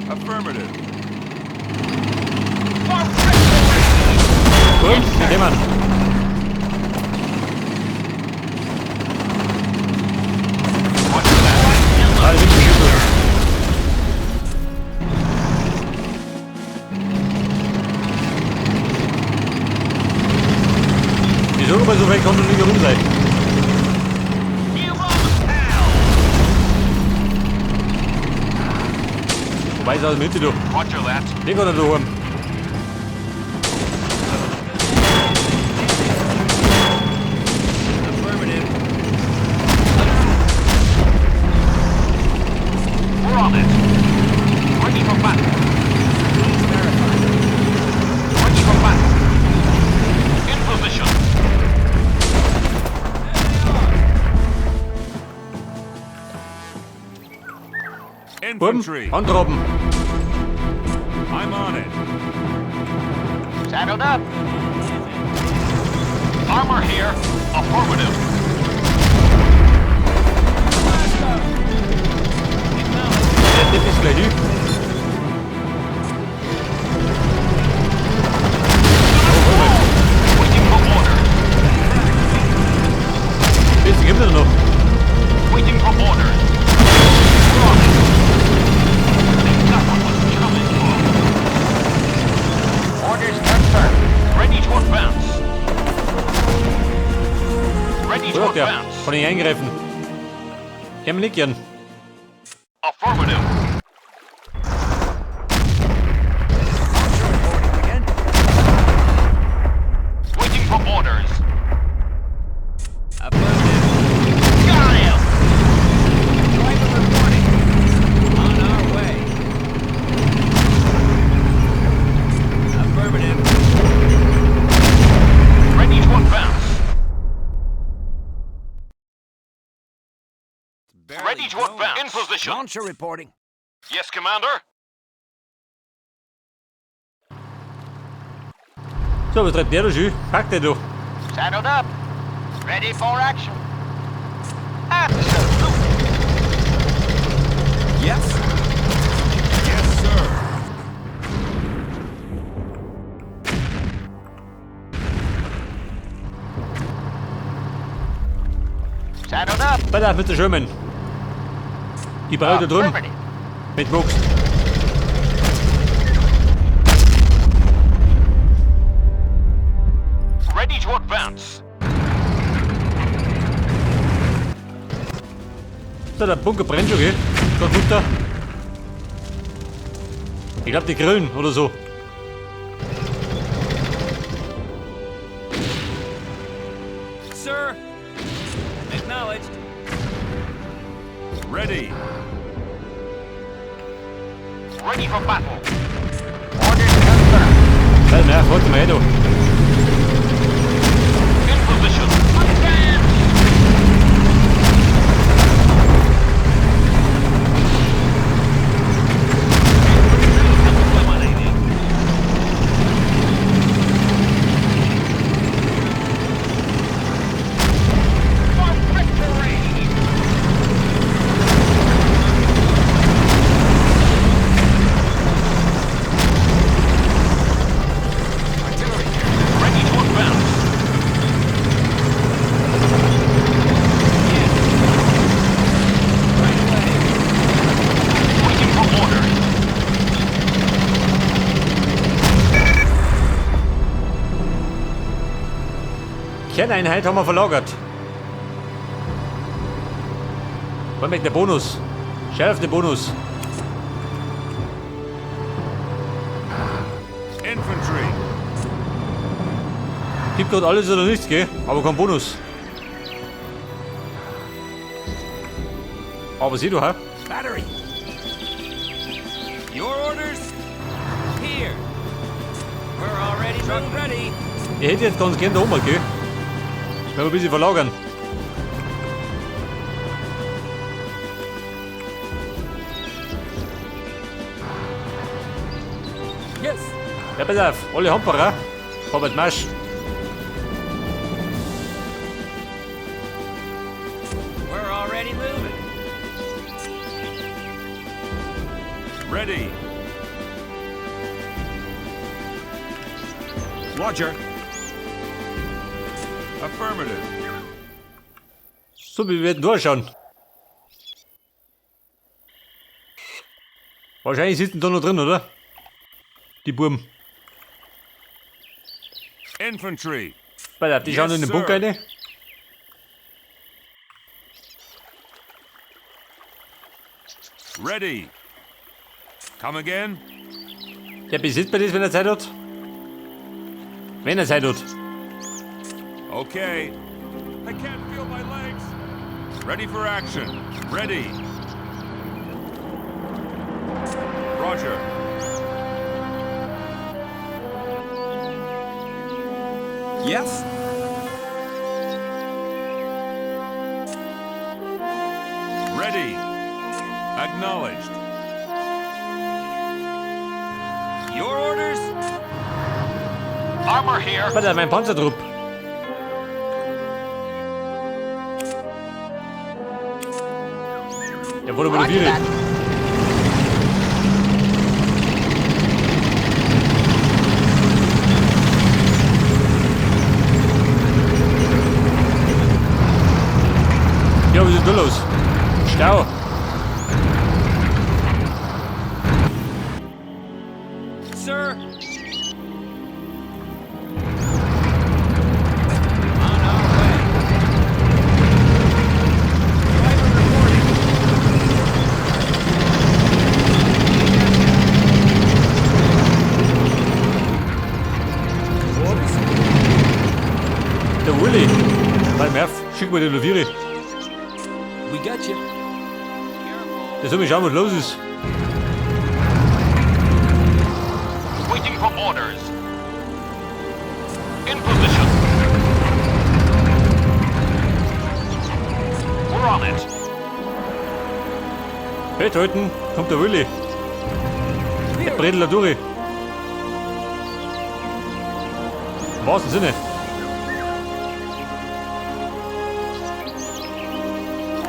Affirmative. Buben, wir kommen. Ah, die sind schon gut. Die sollen aber so weit kommen und nicht rum sein. Wobei ist aus der Mitte, du. Roger that. Den kann er da haben. Affirmative. We're on it. Ready for battle. Please verify. Ready for battle. In position. Buben, Infantry. antroppen. I'm on it. Saddled up. Armor here. Affirmative. Der Tipp ist gleich hin. Waiting for orders. Bisschen gibt es noch. Waiting for orders. We're on it. They got what was coming for. Orders confirmed. Ready to advance. Ready to Wo der? advance. Kann ich eingreifen? Kann mich nicht gern. Affirmative. Launcher reporting again. Waiting for orders. Affirmative. Got him! Driver reporting. On our way. Affirmative. Ready to advance. Barely Ready to going. advance. In position. Launcher reporting. Yes, Commander. So, was treibt der da schön? Packt der doch. Saddled up. Ready for action. Absolutely. Yes. Yes, sir. Saddled up. Pass auf mit der Sherman. Die braucht da drüben. Affirmative. Mit Box. Ready to advance. So, der Bunker brennt schon, gell? Ganz runter. Ich glaub, die grillen oder so. Sir. Acknowledged. Ready. Ready for battle. Orders confirmed. Warte mal, warte mal, da. In position. Advance! Eliminated. For victory! Artillery here. Ready to advance. Yes. Right away. Waiting for orders. Kerneinheit haben wir verlagert. Wann der Bonus? Schau auf den Bonus. Infantry. Gibt gerade alles oder nichts, gell? Aber kein Bonus. Aber sieh du, hä? Battery. Your orders? Here. We're already truck ready. Ich hätte jetzt ganz gern da oben, gell? Ich will ein bisschen verlagern. Yes. Ja, pass auf, alle Hamperer. Vorwärts Marsch. We're already moving. Ready. Roger. Affirmative. So, wir werden durchschauen. Wahrscheinlich sitzen da noch drin, oder? Die Burm. Infantry. Weil die schauen Yes, in den sir. Bunker rein. Ready. Come again. Der besitzt bei das, wenn er Zeit hat. Wenn er Zeit hat. Okay. I can't feel my legs. Ready for action. Ready. Roger. Yes? Ready. Acknowledged. Your orders? Armor here. Warte, mein Panzertrupp. Der wurde Roger motiviert. that. Ja, was ist da los? Stau. Sir? On our way. Driver reporting. Orders? Der Uli. Warte mal auf, schick mal den Loviere. We got you. Der soll mich schauen, was los ist. Waiting for orders. In position. We're on it. Festhalten, kommt der Willi. Der bredelt da durch. Im wahrsten Sinne.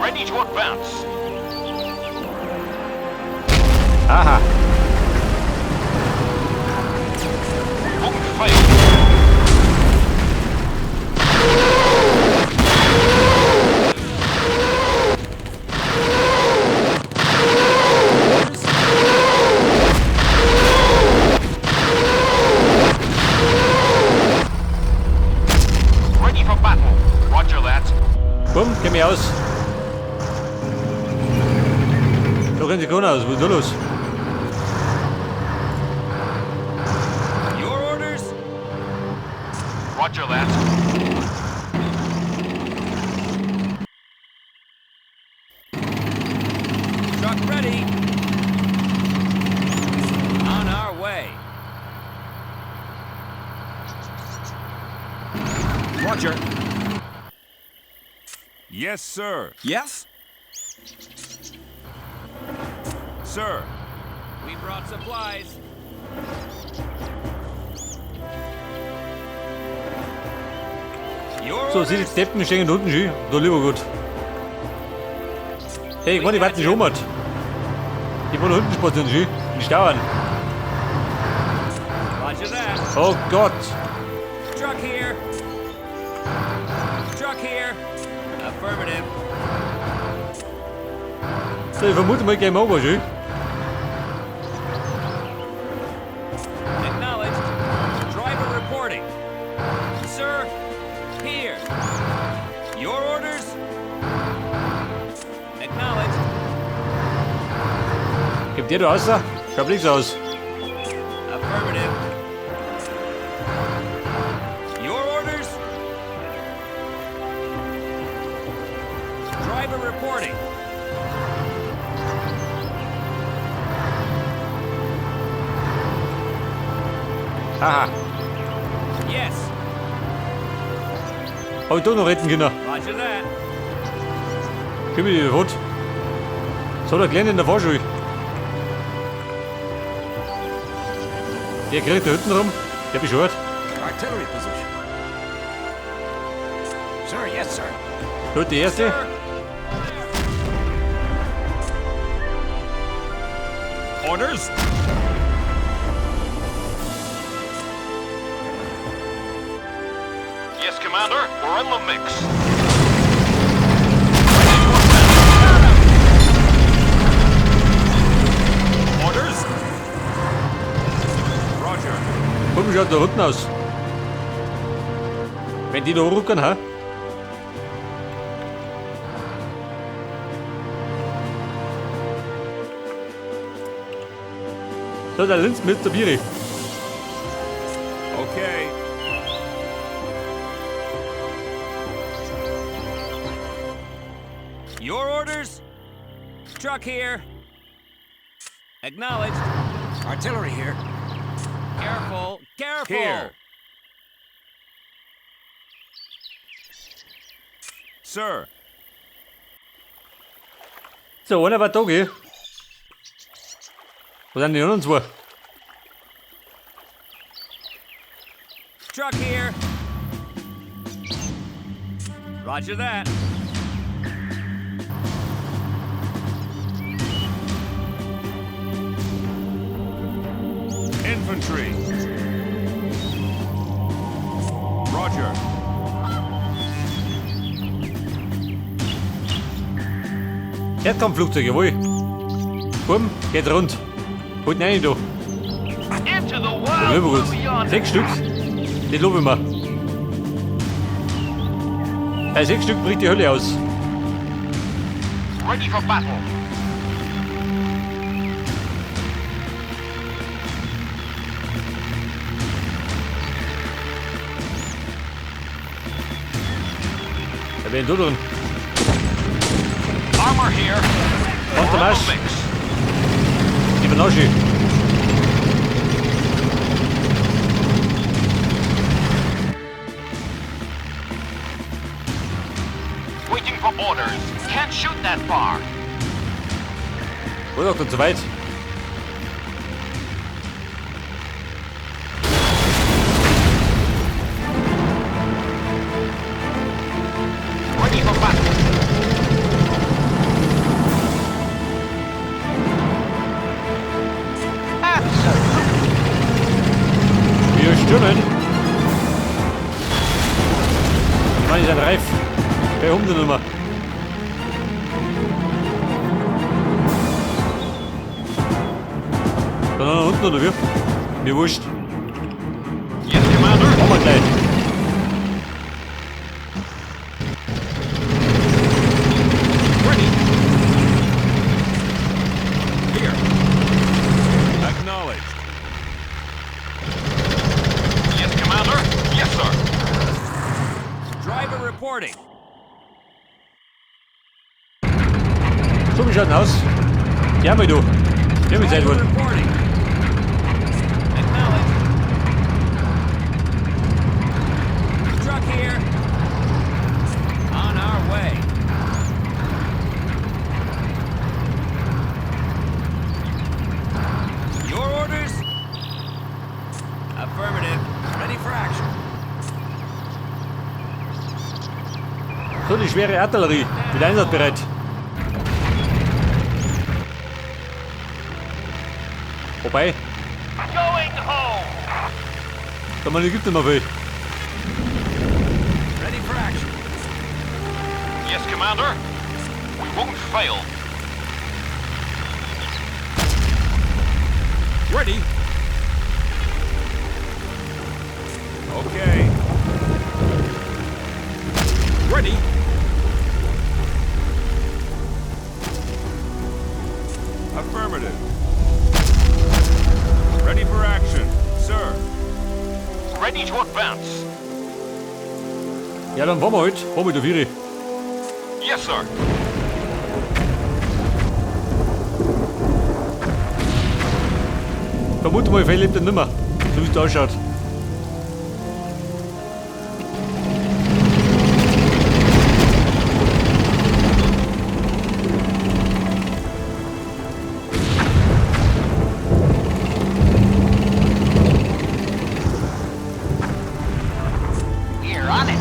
Ready to advance. Aha. Won't fail. Ready for battle. Roger that. Bumm, kenn mich aus. Da rennt sich keiner aus. Was ist da los? Your orders? Roger that. Truck ready. On our way. Roger. Yes, sir. Yes? Sir. We brought supplies. Your So, sieh, die orders? Deppen stehen unten schön. Da lieber gut. Hey, ich meine, die warten schon um. Die wollen unten spazieren schön. Die Stauern. Roger that. Oh Gott. Truck here. Truck here. Affirmative. So, ich vermute mal Game Over, schön. Acknowledged. Driver reporting. Sir, here. Your orders? Acknowledged. Gibt der da raus? Schaut nichts aus. Affirmative. Your orders? Driver reporting. Haha. Yes. Hab ich doch noch retten können. Roger that. Gib mir die Hut. So, der Kleine in der Fahrschule. Der kriegt da hinten rum. Der bescheuert. Artillery position. Sir, yes, sir. Gut, die erste. Sir. Orders? Commander. We're in the mix. Orders? Roger. Guck, wie schaut da unten aus? Wenn die da ruckern, ha? So, der Linz mit der Biere. Okay. Your orders? Truck here. Acknowledged. Artillery here. Careful. Careful. Here. Sir. So, einer war da, gell? Wo sind die anderen zwei? Truck here. Roger that. Infantry. Roger. Erdkampfflugzeug, jawohl. Bumm, geht rund. Holt rein da. Into the wild Löwe blue gut. yonder. 6 Stück. Die lobe ich mir. Bei 6 Stück bricht die Hölle aus. Ready for battle. Da wären da drin. Armor here. Und We're der in the Marsch. mix. Die Benasche. Waiting for orders. Can't shoot that far. War doch dann zu weit. Ready for battle. Absolutely. Wir stürmen. Die Mann ist ein reif. Wer um die Nummer? Da nach unten oder wie? Mir wurscht. Yes, Commander. Machen wir gleich. Ready. Here. Acknowledged. Yes, Commander. Yes, sir. Driver reporting. So, wie schaut denn aus? Ja, mal du. Ja, mit Zeit Driver worden. reporting. Acknowledged. Truck here. On our way. Your orders? Affirmative. Ready for action. So, die schwere Artillerie. Wieder einsatzbereit. Wobei, Going home. da man gibt nicht mehr viel. Ready for action. Yes, Commander. We won't fail. Ready. Okay. Ready. Affirmative. Ready for action, sir. Ready to advance. Ja, dann fahren wir halt. Fahren wir da Viere. Yes, sir. Vermute mal, viel lebt er nimmer. So wie es da ausschaut. We're on it.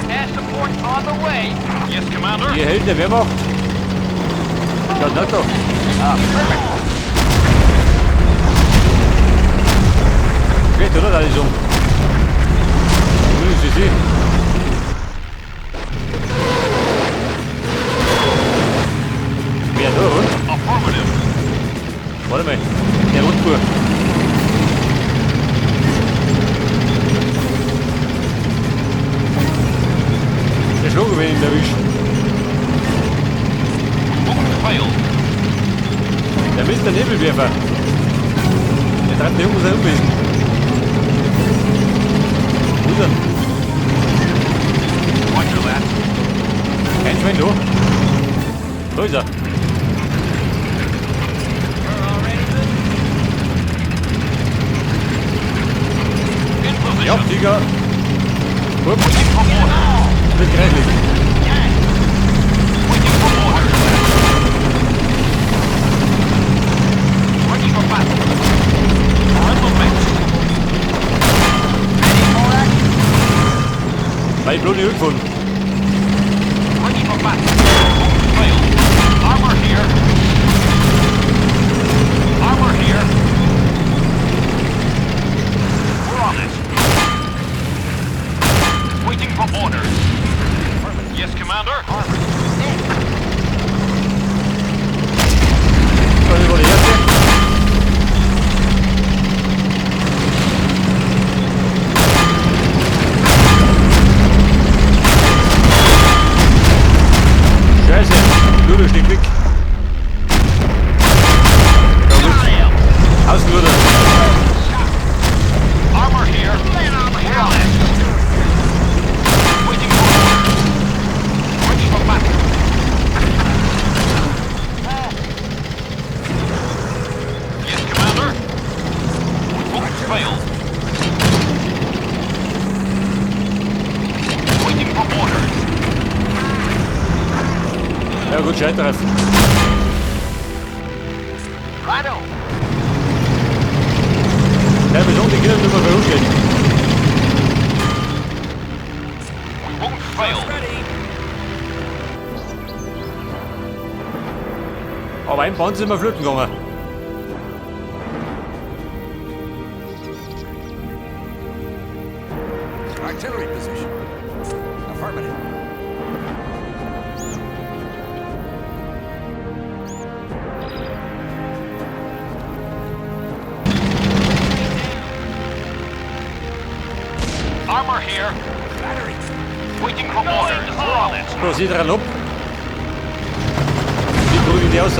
Air support on the way. Yes, Commander. Die Helden der Wehrmacht. Schaut nicht da. Schlecht, oder? Da ist um. Grüne CC. Wer da, oder? Affirmative. Warte mal. Der Rundfuhr. Der Schlag, wenn ich ihn erwischt. We won't fail. Der Mr. Nebelwerfer. Der treibt die Jungs Unwesen. Wo ist er? Roger that. Kein Schwein da. Da ist er. We're already moving. In position. Ja, Tiger. Hup, Waiting for orders. wird reichlich. Waiting for orders. Ready for battle. We're in the mix. Ready for action. Weil ich bloß nicht gefunden. Ready for battle. Won't fail. Armor here. Armor here. We're on it. Waiting for orders. Yes, Commander. So, das war der erste. Scheiße, Luder schlägt weg. Ja, gut. Außenluder. Armor here. We're on it. Waiting for orders. Ready for battle. Yes, Commander. We won't fail. Waiting for orders. Ja gut, Scheiterreifen. Righto. Ja, wieso? Die Kinder nicht mehr bei uns gehen. We won't fail. Ready. Aber ein Panzer ist immer flöten gegangen. Artillery position. Affirmative. Armor here. Battery. Waiting for orders. We're on it. Da sieht er ab. Die prügeln die raus.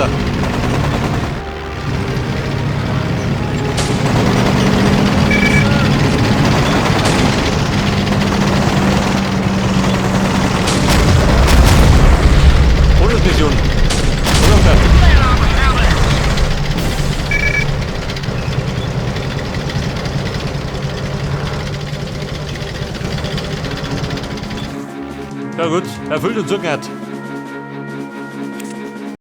Bonusmission. Oder? Ja gut, erfüllt und zugehört.